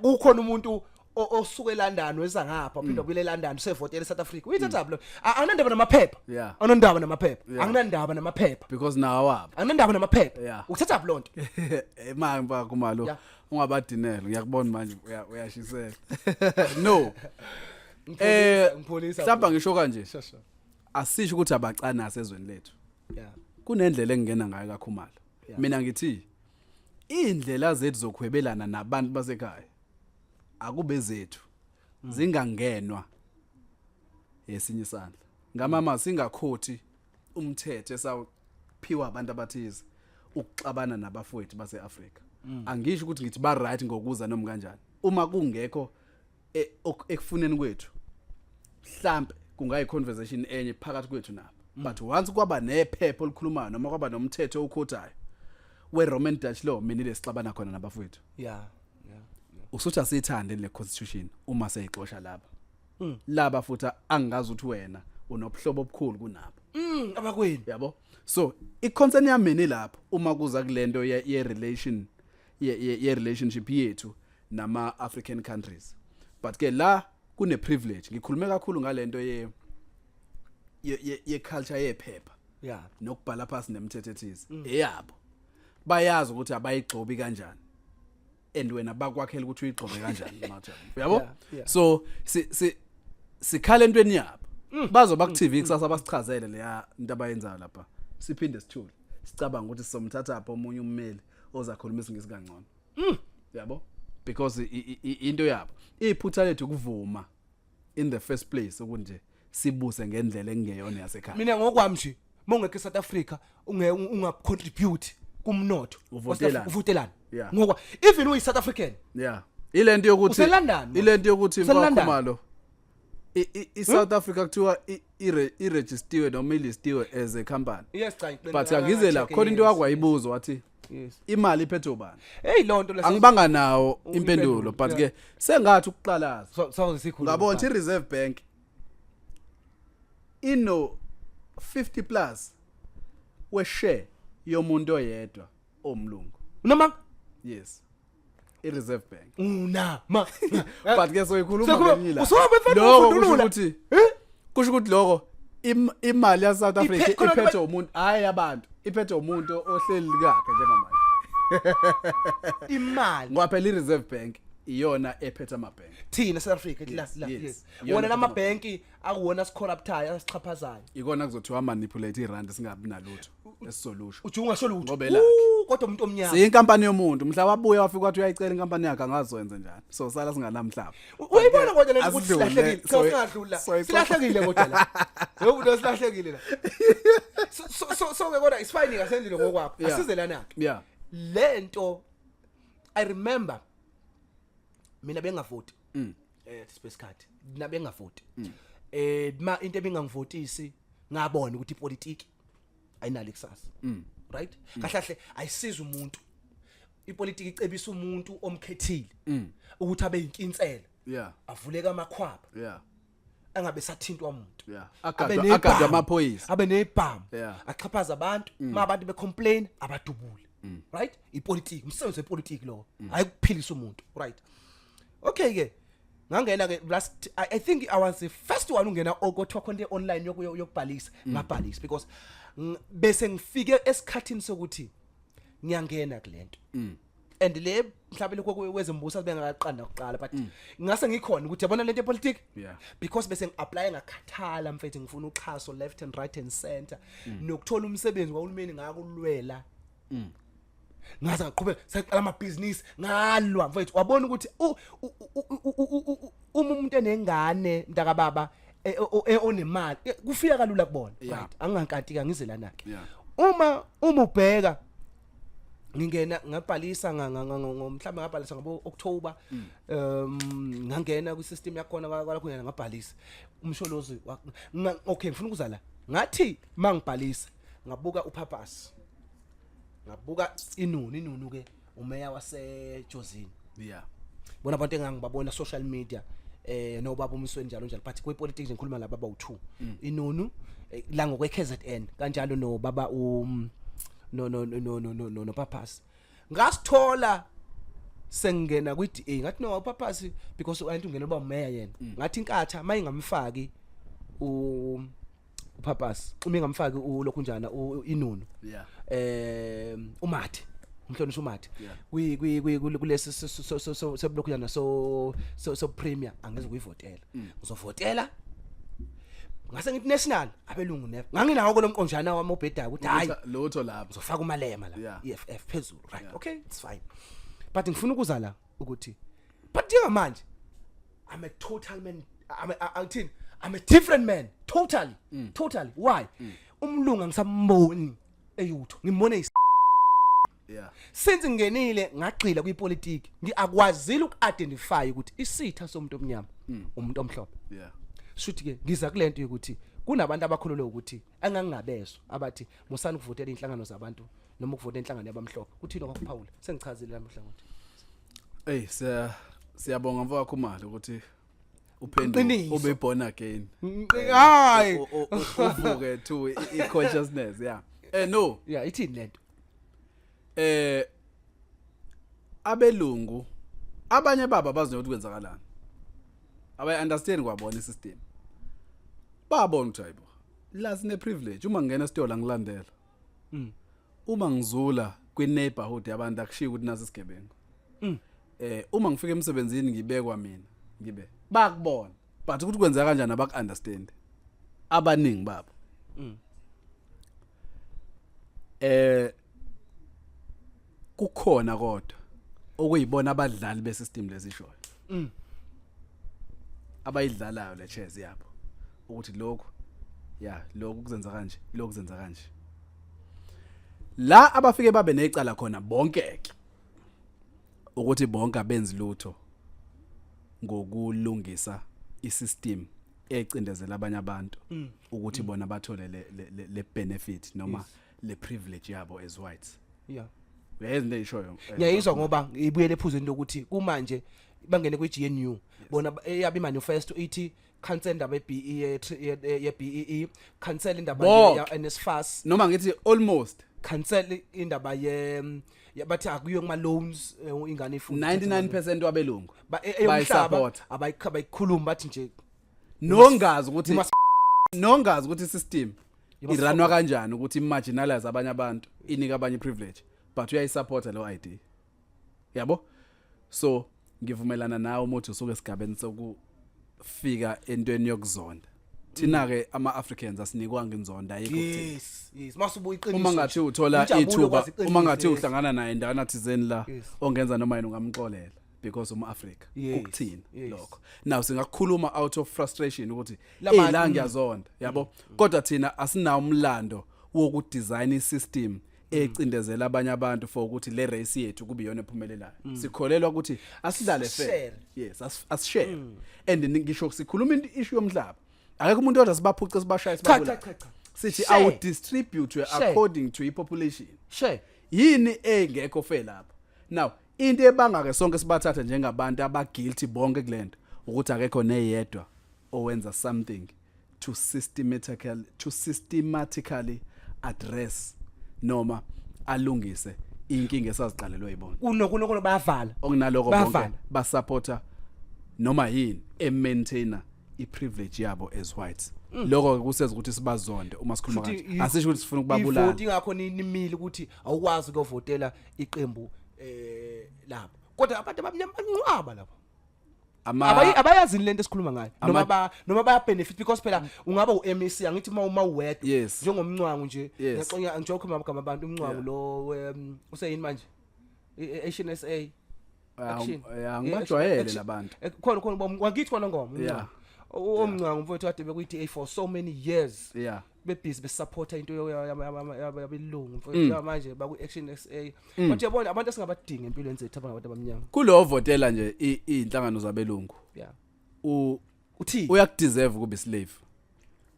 kukhona umuntu osuke eLondon weza ngapha, uphinda ubuyele eLondon, usevotela eSouth Africa. Uyithatha lo? Anginandaba namaphepha. Anginandaba namaphepha. Anginandaba namaphepha. Because nawo wabo. Anginandaba namaphepha. Ukuthatha lo nto? Manje mfaka Khumalo, ungabadinela, ngiyakubona manje uyashisela. No. Ngipholisa. Mhlawumbe ngisho kanje. Sure. Asisho ukuthi abacanasi ezweni lethu. Kunendlela engingena ngayo kaKhumalo. Mina ngithi indlela zethu zokuhwebelana nabantu basekhaya akube zethu, zingangenwa esinye isandla. Ngamama singakhothi umthetho esawuphiwa abantu abathize ukuxabana nabafowethu baseAfrika. Angisho ukuthi ngithi ba right ngokuza noma kanjani. Uma kungekho ekufuneni kwethu, mhlambe kungayi conversation enye phakathi kwethu nabo. But once kwaba nephepha olukhulumayo noma kwaba nomthetho okhothayo we Roman Dutch law, mina lesixabana khona nabafowethu. Usuthi asithande le constitution uma seyixosha lapha. Laba futhi angazi ukuthi wena unobuhlobo obukhulu kunabo. Abakwenu. Yabo? So i concern yami mina lapho uma kuza kulento ye relation ye relationship yethu nama African countries. But ke la kune privilege. Ngikhulume kakhulu ngalento ye culture yephepha. Nokubhala phansi nemithetho ethize. Eyabo. Bayazi ukuthi abayigxobi kanjani. And wena bakwakhela ukuthi uyigxobe kanjani manje. Uyabo? So si sikhala entweni yabo. Bazoba ku TV kusasa basichazele leya into abayenzayo lapha. Siphinde sithule. Sicabanga ukuthi sizomthatha apha omunye ummeli ozakhuluma isiNgisi kangcono. Yabo? Because into yabo. Iphutha lethu ukuvuma in the first place ukuthi sibuse ngendlela engeyona yasekhaya. Mina ngokwami nje, mongekho eSouth Africa unga contribute kumnotho. Uvotelana. Uvotelana. Ngoba even uyi South African. Ilento yokuthi Uselondon, ilento yokuthi Uselondon. Mfakhumalo i South Africa kuthiwa iregistiwe noma ilistiwe as a company. Yes, cha, ngicela But angize la check, khona into yes, wakwayibuza wathi Yes. imali iphethe ubani? Hey, lonto lesi Angibanga nawo Impendulo, impendulo, but yeah. ke sengathi ukuqalaza. So so sikhulu. Ngabona ukuthi iReserve Bank ino 50 plus we share yomuntu oyedwa omlungu. Noma? Yes. iReserve Bank. Una ma. But ke soyikhuluma Soyikhuluma- ngelinye ilanga. Usuhambe mfana, Lokho kusho ufundulula. ukuthi kusho ukuthi lokho imali ya South Africa Khona iphethe umuntu, hayi abantu, iphethe umuntu ohleli kakhe njengamanje. Imali. Ngoba phela iReserve Bank iyona ephethe amabhenki. Thina South Africa la, la, yes. Iyona Wona ephethe lamabhenki akuwona sicorruptayo, asixhaphazayo. Ikona kuzothiwa manipulate irand singabi nalutho esizolusho. Uthi ungasho lutho. Ngoba elakhe. Kodwa umuntu omnyama. Siyinkampani yomuntu, mhla wabuya wafika wathi uyayicela inkampani yakhe angazoyenza njani. So sala singanamhlaba. Uyibona kodwa lento ukuthi Asidlule, silahlekile. Cha, singadlula. Silahlekile kodwa la. Yebo, lo silahlekile la. So ke kodwa isifayini ngasendile ngokwakho. Asize lana ke. Lento I remember mina bengavoti. Space card. Mina bengavoti. Ma into ebingangivotisi ngabona ukuthi ipolitiki ayinalo ikusasa. Right? Kahle kahle ayisiza umuntu. Ipolitiki icebisa umuntu omkhethile ukuthi abe yinkinsela. Avuleke amakhwapha. Angabe sathintwa umuntu. Abe nebhamu. Agadwe amaphoyisa. Abe nebhamu. Axhaphaza abantu, ma abantu becomplain abadubule. Right? Ipolitiki, umsebenzi wepolitiki lo. Hayi ukuphilisa umuntu, right? Okay ke. Ngangena ke last I think I was the first one ungena okothiwa khona le online yokubhalisa. Ngabhalisa because bese ngifike esikhathini sokuthi ngiyangena kulento. And le mhlawumbe lokho kwezembuso bengaqanda kuqala, but ngase ngikhona ukuthi yabona lento yepolitiki. Because bese ngiapply ngakhathala mfethu, ngifuna uxhaso left and right and center. Nokuthola umsebenzi kwahulumeni ngakulwela. Ngaze ngaqhubeka saqala ama business ngalwa mfethu, wabona ukuthi uma umuntu enengane mntaka baba onemali kufika kalula kubona. Right, angingankanti ke ngize lana ke. Uma ubheka Ngingena ngabhalisa mhlawumbe ngabhalisa ngabo October. Ngangena kwi system yakhona kwalapho ngena ngabhalisa umsholozi. Okay, ngifuna ukuza la. Ngathi mangibhalisa ngabuka uPapas, ngabuka inunu. Inunu ke umeya waseJozini. Bona abantu engangibabona social media nobaba umsweni, njalo njalo, but kwepolitics ngikhuluma laba abawu2, inunu la ngokwe KZN kanjalo, no baba no no no no no no no no Papas. Ngasithola sengena kwi DA. Ngathi no, uPapas, because anti ungena uba umeya yena. Ngathi inkatha mayingamfaki uPapas, uma ingamfaki ulokhu njana inunu, uMathe, umhlonishwa uMathe, kwi kwi kwi kulesi sebulokhuyana so premier, angeze kuyivotela, ngizovotela. Ngase ngithi national abelungu never. Nganginawo lo mqonjana wami obhedayo ukuthi hayi, lutho lapho, ngizofaka uMalema la, EFF phezulu, right? Okay, it's fine, but ngifuna ukuza la ukuthi, but njengamanje I'm a total man. Angithini, I'm a different man totally, totally. Why? Umlungu angisamboni eyutho, ngimbone since ngingenile ngagxila kwipolitiki, ngiakwazile uku-identify ukuthi isitha somuntu omnyama umuntu omhlophe. Shuthi ke ngiza kulento yokuthi kunabantu abakhululwe ukuthi engangingabezwa abathi musani ukuvotela inhlangano zabantu noma ukuvotela inhlangano yabamhlophe. Kuthini okwakuphawula? Sengichazile namhla ukuthi Hey, siyabonga mfowethu Khumalo ukuthi uphenduke, Iqiniso. ube born again. Hayi. Uvuke to i consciousness, yeah. No. Yeah, ithini lento? Abelungu abanye baba bazi ukuthi kwenzakalani. Abayi understand kwabona isystem. Babona ukuthi hayibo, la sine privilege, uma ngingena esitolo ngilandela. Uma ngizula kwi neighborhood yabantu akushiya ukuthi nasi isigebengu. Uma ngifika emsebenzini ngibekwa mina, ngibe bakubona. But ukuthi kwenzeka kanjani abaku understand. Abaningi babo. Kukhona kodwa okuyibona abadlali besystem lesishoyo. Abayidlalayo le chess yabo ukuthi lokhu, ya, lokhu kuzenza kanje, lokhu kuzenza kanje. La abafike babe necala khona bonke ke ukuthi bonke abenzi lutho ngokulungisa isystem ecindezela abanye abantu ukuthi bona bathole le benefit noma le privilege yabo as whites. Uyayenza into eyishoyo? Ngiyayizwa ngoba ibuyele ephuzweni lokuthi kumanje bangene kwi-GNU, bona eyabi manifesto ithi cancel indaba ye-BE, ye-BEE, cancel indaba Bonke. ye NSFAS. Noma ngithi almost Cancel indaba ye bathi akuyo kuma loans, ingane ifunda. 99% wabelungu eyomhlaba bayisupport. Abayikhuluma, bathi nje Nongazi ukuthi nongazi ukuthi system You must irunwa kanjani ukuthi imarginalize abanye abantu, inika abanye privilege, but uyayisupport lo idea yabo. So ngivumelana nawe uma uthi usuke esigabeni sokufika entweni yokuzonda. Thina ke ama Africans asinikwanga inzonda, ayikho kuthina. Yes, masubuya iqiniso Uma ngathi nje. uthola Injabulo ithuba, kwazi iqiniso, uma ngathi uhlangana naye endaweni thizeni la ongenza noma yini ungamxolela because uma Africa kukuthina lokho. Now singakhuluma out of frustration ukuthi hey, la ngiyazonda yabo, kodwa thina asinawo umlando wokudesign isystem ecindezela abanye abantu for ukuthi le race yethu kube iyona ephumelelayo. Sikholelwa ukuthi asidlale fair. Share. Yes, asishare. And ngisho sikhuluma into issue yomhlaba, akekho umuntu odwa sibaphuce, sibashaye, Cha, sibabulale. cha, cha, cha. Sithi Share. awu distribute Share. according to i-population. Share. Yini engekho fair lapho? Now into ebanga ke sonke sibathathe njengabantu abaguilty bonke kulento ukuthi akekho neyedwa owenza something to systematically address noma alungise inkinga esaziqalelwe yibona. Kuno bayavala. Okunaloko bonke Bayavala. basupporta noma yini emaintainer iprivilege yabo as whites. Lokho ke kuseza ukuthi sibazonde uma sikhuluma Futhi kanje. Asisho ukuthi sifuna ukubabulala. Ivoti ingakho nimile ukuthi awukwazi ukuvotela iqembu labo, kodwa abantu abamnyama banqwaba lapho. Abayazi lento esikhuluma ngayo noma noma baya benefit, because phela ungaba uMEC, angithi uma uwedwa njengomncwangu nje. Ngiyaxonya ngijoke amagama abantu, umncwangu lo useyini manje, Action SA. Ah, Action. yeah, ngibajwayele labantu. Khona khona wakithi khona ngoma umncwangu, omncwangu mfowethu kade bekuyi DA for so many years. Bebhizi besupporta into yabelungu, mfowethu. Manje baku Action SA, but uyabona, abantu esingabadinga empilweni zethu abangabantu abamnyama. Kulo votela nje iy'nhlangano zabelungu, uthi uyakudeserve ukuba islave,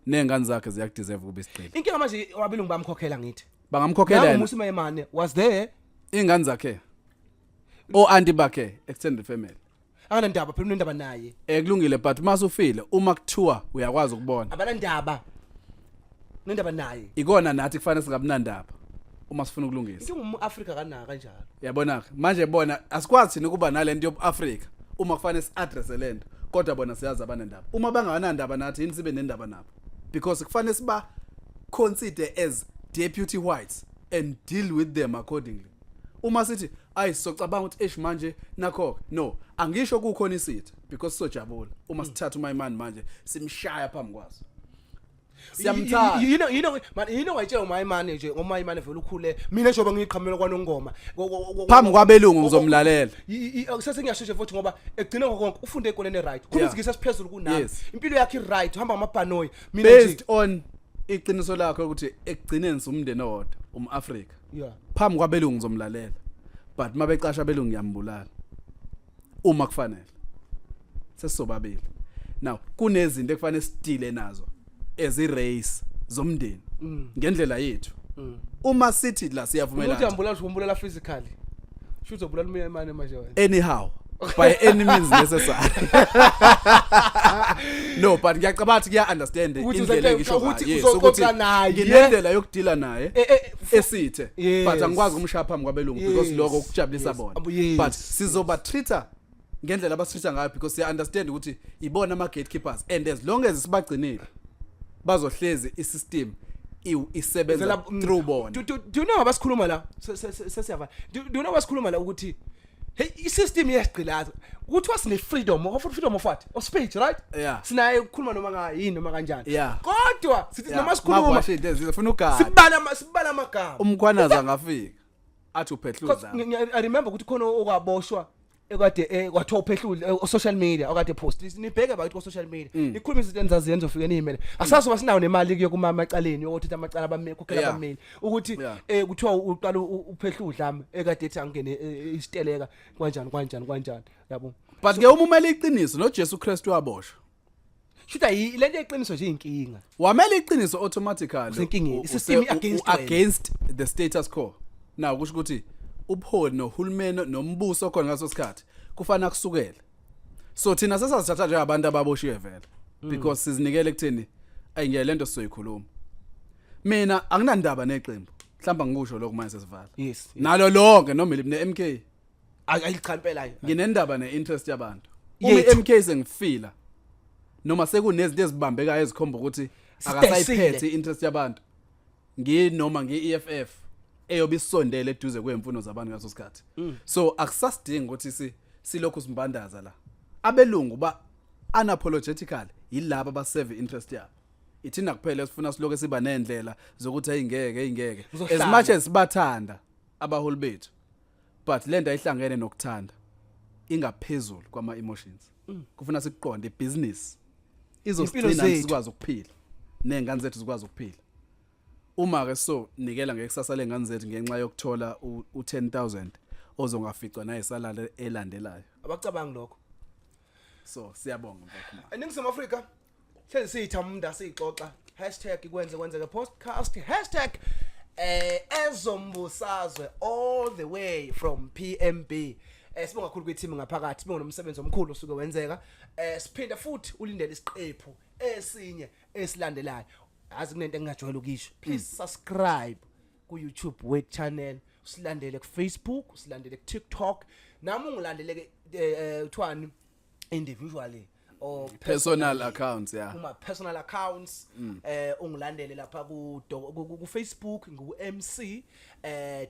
ney'ngane zakhe ziyakudeserve ukuba isigqila. Inkinga manje, abelungu bamkhokhela, ngithi. Bangamkhokhela Nangu yena. Mmusi Maimane was there. Iy'ngane zakhe, o-anti bakhe, extended family. Akanandaba phela, unendaba naye. Kulungile, but masufile, uma kuthiwa uyakwazi ukubona. Abanandaba, unendaba naye. Ikona nathi kufanele singabinandaba uma sifuna ukulungisa. Inkinga, umu-Afrika kanaka kanjalo. Yabona ke manje, bona asikwazi thina ukuba nalento yobu-Afrika uma kufanele si-address lento, kodwa bona siyazi abanendaba. Uma banganandaba nathi, yini sibe nendaba nabo? Because kufanele siba consider as deputy whites and deal with them accordingly. Uma sithi ayi, socabanga ukuthi eish, manje nakho, no, angisho kukhona isitha, because sojabula uma sithatha uMaimane manje simshaya phambi kwaso, siyamthanda. You know man, wayitshela uMaimane nje, ngoMaimane vele ukhule, mina njengoba ngiqhamela kwaNongoma. Phambi kwabelungu ngizomlalela. Sese ngiyashesha futhi, ngoba egcina konke ufunde ezikoleni right, khuluma isingisi esiphezulu kunami. Impilo yakhe i-right, uhamba ngamabhanoyi, mina Based nje on iqiniso lakho ukuthi ekugcineni sumndeni owodwa, umAfrika, phambi kwabelungu ngizomlalela, but mabecasha abelungu ngiyambulala uma kufanele. Sesisobabili now, kunezinto ekufanele sidile nazo as i-race zomndeni ngendlela yethu. Uma sithi la Ukuthi siyavumelana. Uyambulala, umbulala physically, sho uzobulala uMaimane manje wena. Anyhow, by any means necessary. No, but ngiyacabanga ukuthi kuya understand Ukuthi indlela engisho ukuthi ngayo. Yes, uzoxoxa naye. Nginendlela yokudila naye esithe, but angikwazi ukumshaya phambi kwabelungu because lokho kujabulisa bona. But sizoba treata ngendlela abasitreata ngayo, because siya understand ukuthi ibona ama gatekeepers, and as long as sibagcinile, bazohlezi isystem isebenza through bona. Do you know abasikhuluma la, sesiyava, do you know abasikhuluma la ukuthi hey, i-system iyasigqilaza, kuthiwa sine freedom of what? Of speech, right? Yeah. Sinaye ukukhuluma noma ngayini, noma kanjani, kodwa sithi noma sikhuluma Makwasho into ezifuna ugada. Sibala amagama. Umkhwanazi angafika athi Because uphehluza. I remember ukuthi khona okwaboshwa ekade kwathiwa uphehlule social media, okade post, nibheke bakithi ku social media, ikhuluma izinto enizaziyenza, ufike niyimele, asazi uba sinawo nemali kuyo kuma amacaleni yokuthi amacala abameli khokhela abameli ukuthi kuthiwa uqala uphehludla ekade ethi angene isiteleka kanjani kanjani kanjani, yabo. But ke uma umele iqiniso, noJesu Kristu waboshwa. Shutha lento eqiniso nje inkinga. Wamela iqiniso, automatically Usenkingeni. I-system i-against wena. Against the status quo. Now kusho ukuthi ubuholi nohulumeni nombuso khona ngaso sikhathi kufana kusukela. So thina sesazithatha njengabantu ababoshiwe vele, because sizinikele ekutheni ayingeke lento sizoyikhuluma. Mina anginandaba neqembu, mhlawumbe ngikusho lokho manje sesivala, nalo lonke noma ne MK. Ayicha impela. Nginendaba ne-interest yabantu. Uma Yethu. i-MK sengifila noma sekunezinto ezibambekayo ezikhomba ukuthi Sidayisile. akasayiphethe i-interest yabantu, nginoma ngi-EFF eyobe isondele eduze kwemfuno zabantu ngaso sikhathi. So akusasidingi ukuthi silokhu simbandaza la. Abelungu ba unapologetically yilabo abaserve interest yabo. Ithina kuphela esifuna siloke siba nendlela zokuthi ayingeke, ayingeke. As Uzohlala. much as sibathanda abaholi bethu, but lento ayihlangene nokuthanda, ingaphezulu kwama emotions. Kufuna sikuqonde, ibusiness Impilo izosigcina zethu. sikwazi ukuphila nezingane zethu zikwazi ukuphila. Uma ke so nikela ngekusasa lengane zethu ngenxa yokuthola u10000 ozongaficwa nayisalala elandelayo. Abacabangi lokho. So siyabonga, mfowethu. ENingizimu Afrika hlezi siyithamunda, siyixoxa, #KwenzeKwenzeke podcast, #ezombusazwe, all the way from PMB. Sibonga kakhulu kwi-team ngaphakathi, sibonga nomsebenzi omkhulu osuke wenzeka. Siphinda futhi ulindele isiqephu esinye esilandelayo. Azi kunento engingajwayele ukisho, please subscribe ku YouTube wet channel, usilandele ku Facebook, usilandele ku TikTok, nami ungilandele ke, kuthiwani, individually or Personal accounts, yeah. Kuma personal accounts, ungilandele lapha ku Facebook, ngu MC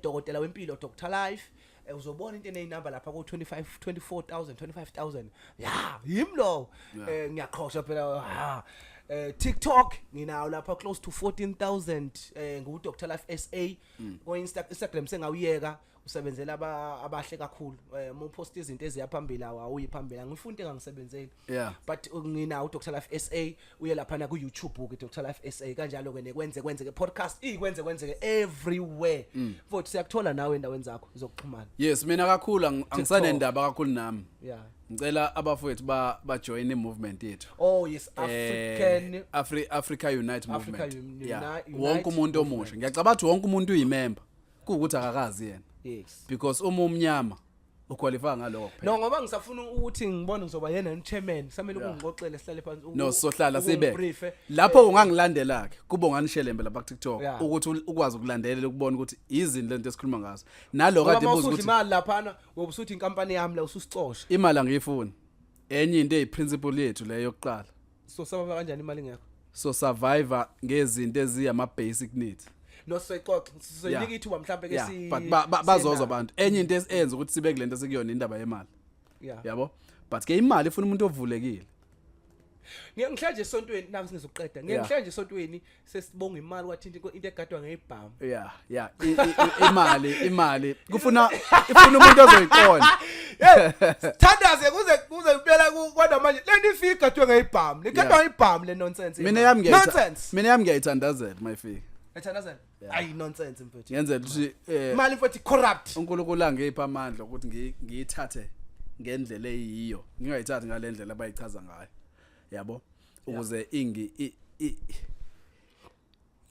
Dokotela Wempilo, Dr Life. Uzobona into eneyinamba lapha ku 25 24,000 25,000, ya, yimi lo. Ngiyaqhosha phela ha. TikTok nginawo lapha close to 14,000, ngu Dr Life SA. Ko Instagram sengawuyeka. Usebenzela abahle kakhulu. Uma upost izinto eziya phambili, awuyi phambili. Angifuni into engangisebenzeli. But nginawo uDr Life SA, uye lapha ku YouTube ke, Dr Life SA, kanjalo ke nekwenze kwenzeke podcast, ikwenze kwenzeke everywhere. Mfowethu, siyakuthola nawe endaweni zakho zokuxhumana. Yes, mina kakhulu angisanendaba kakhulu nami. Ngicela abafowethu ba join i movement yethu. Oh yes, African Africa Unite Africa movement. Unite Wonke umuntu movement. omusha, ngiyacabanga ukuthi wonke umuntu uyimember, kuwukuthi akakazi yena. Because uma umnyama uqualify ngalokho kuphela. No, ngoba ngisafuna ukuthi ngibone ngizoba yena chairman, samele ukungixoxele, sihlale phansi. No, sohlala sibe ukungibriefe. Lapho ungangilandela ke kuBongani Shelembe lapha ku TikTok, ukuthi ukwazi ukulandelela, ukubona ukuthi izini lento esikhuluma ngazo nalo Ngoba kade buza mawusudla ukuthi imali laphana, wobusuthi inkampani yami la, ususicosha. Imali angiyifuni. Enye into eyiprinciple yethu leyo yokuqala. So sababa kanjani imali ingekho? So survivor ngezinto eziyama basic needs. No, sizoyixoxa, sizoyinika ithuba mhlambe ke. Si But bazozwa abantu. Enye into esenza ukuthi sibe kulento esikuyona, indaba yemali. Yabo, but ke imali ifuna umuntu ovulekile. Ngeke ngihlanje nje esontweni naku, singezoqeda. Ngeke ngihlanje nje esontweni sesibonga imali, wathinta into egadwa ngebhamu. Yeah, imali kufuna, ifuna umuntu ozoyiqonda. Hey, thandaze kuze kuphela kodwa manje lento ifika igadwe ngebhamu, legadwa ngebhamu le nonsense. Mina yami ngiyayitha- Nonsense. Mina yami ngiyayithandazela mayifika. Ethandazela, ayi, nonsense mfethu. Ngenzela ukuthi Imali mfethu corrupt. uNkulunkulu angipha amandla ukuthi ngiyithathe ngendlela eyiyo, ngingayithathi ngalendlela abayichaza ngayo, yabo, ukuze ingi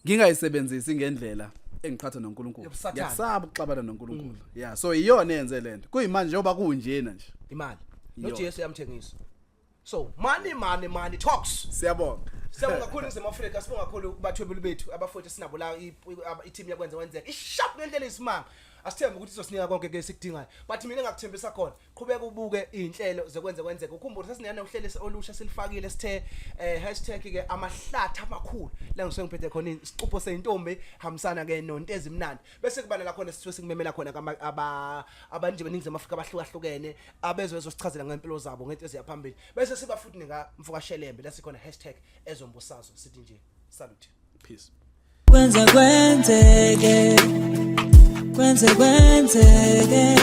ngingayisebenzisi ngendlela engiqhatha noNkulunkulu. Yobusathane. Ngiyakusaba ukuxabana noNkulunkulu. Yeah, so iyona eyenze lento kuyimanje njengoba kunjena nje. Imali. Iyona. NoJesu yamthengisa, so money, money, money talks. Siyabonga. Siyabonga kakhulu eNingizimu Afrika, sibonga kakhulu kubathwebuli bethu, abafowethu esinabo la, i-team yakwenza kwenzeka isharp ngendlela eyisimanga. Asithembe ukuthi izosinika konke ke esikudingayo, but mina engakuthembisa khona, qhubeka ubuke iy'nhlelo zekwenza kwenzeka. Ukhumbule sesinena uhlelo olusha silifakile, sithe hashtag ke amahlathi amakhulu, la ngisuke ngiphethe khona isixupho seyintombi, hambisana ke nonto ezimnandi, bese kuba la khona sisuke sikumemela khona abanje beNingizimu Afrika abahlukahlukene abezwe bezosichazela ngempilo zabo, ngento eziyaphambili, bese siba futhi nika mfoka Shelembe la sikhona #ezombusazwe. Sithi nje salute. Peace. Kwenze kwenzeke, kwenze kwenzeke.